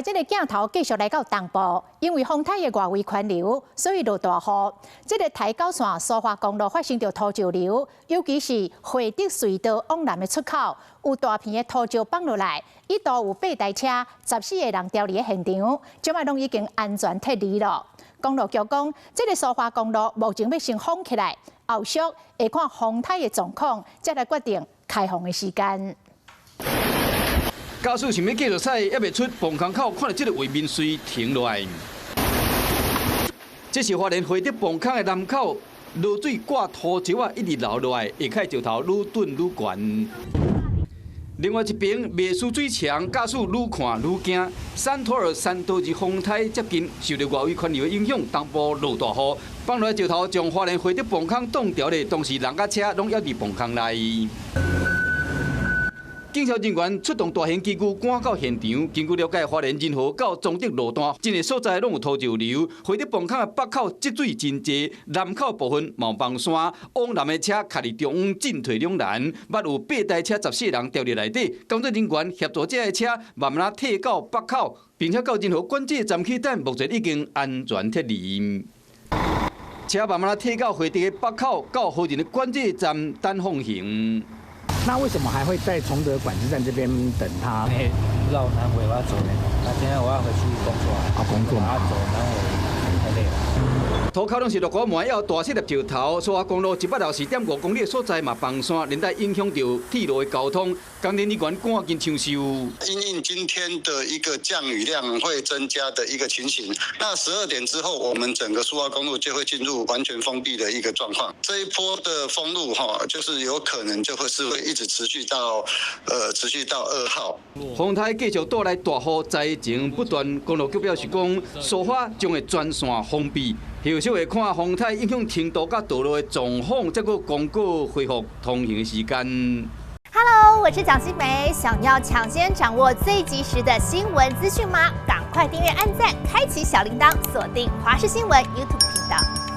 來這个鏡頭繼續來到東部，因為風颱的外圍環流，所以落大雨。這个台九線蘇花公路發生著土石流，尤其是惠德隧道往南的出口，有大片的土石崩落來，一度有八台車、14個人牢佇咧現場，這擺攏已經安全撤離了。公路局講，這个蘇花公路目前欲先封起來，後續會看風颱的狀況，才來決定開放的時間。駕駛想欲繼續駛，猶未出磅空口，看著這个畫面隨停落來。這是花蓮惠德磅空的南口，落水掛土石仔，一直流落來，下跤石頭愈滾愈懸。另外一邊，袂輸水牆，駕駛愈看愈驚。山托爾山多日風颱接近，受著外圍環流的影響，東部落大雨，崩落來石頭將花蓮惠德磅空擋牢咧，當時人佮車攏猶佇磅空內。警消人員出動大型機具趕到現場，根據了解，花蓮仁和到彰德路段，這个所在攏有土石流。惠德磅空的北口積水真濟，南口部分嘛崩山，往南的車卡佇中央進退兩難。捌有八台車14人牢佇內底，工作人員協助這个車慢慢仔退到北口，並且到仁和管制站去等，目前已經安全撤離。車慢慢仔退到惠德的北口，到和仁的管制站等放行。那為什麼還會在崇德管制站這邊等他？繞南迴我要走呢，那今天我要回去工作。啊，工作嘛。走南迴太累了。塗跤攏是落雨暝，猶有大細粒石頭。蘇花公路164.5公里的所在嘛崩山，連帶影響著鐵路的交通。工程人員趕緊搶修。因應今天的一個降雨量會增加的一個情形，那12點之後，我們整個蘇花公路就會進入完全封閉的一個狀況。這一波的封路哈，就是有可能就會是會一直持續到2號。風颱繼續帶來大雨，災情不斷。公路局表示講，蘇花將會全線封閉。後續會看風颱影響程度佮道路的狀況，才閣公告恢復通行的時間。 Hello，我是蔣新梅，想要搶先掌握最及時的新聞資訊嗎？趕快訂閱、按讚、開啟小鈴鐺，鎖定華視新聞 YouTube 頻道。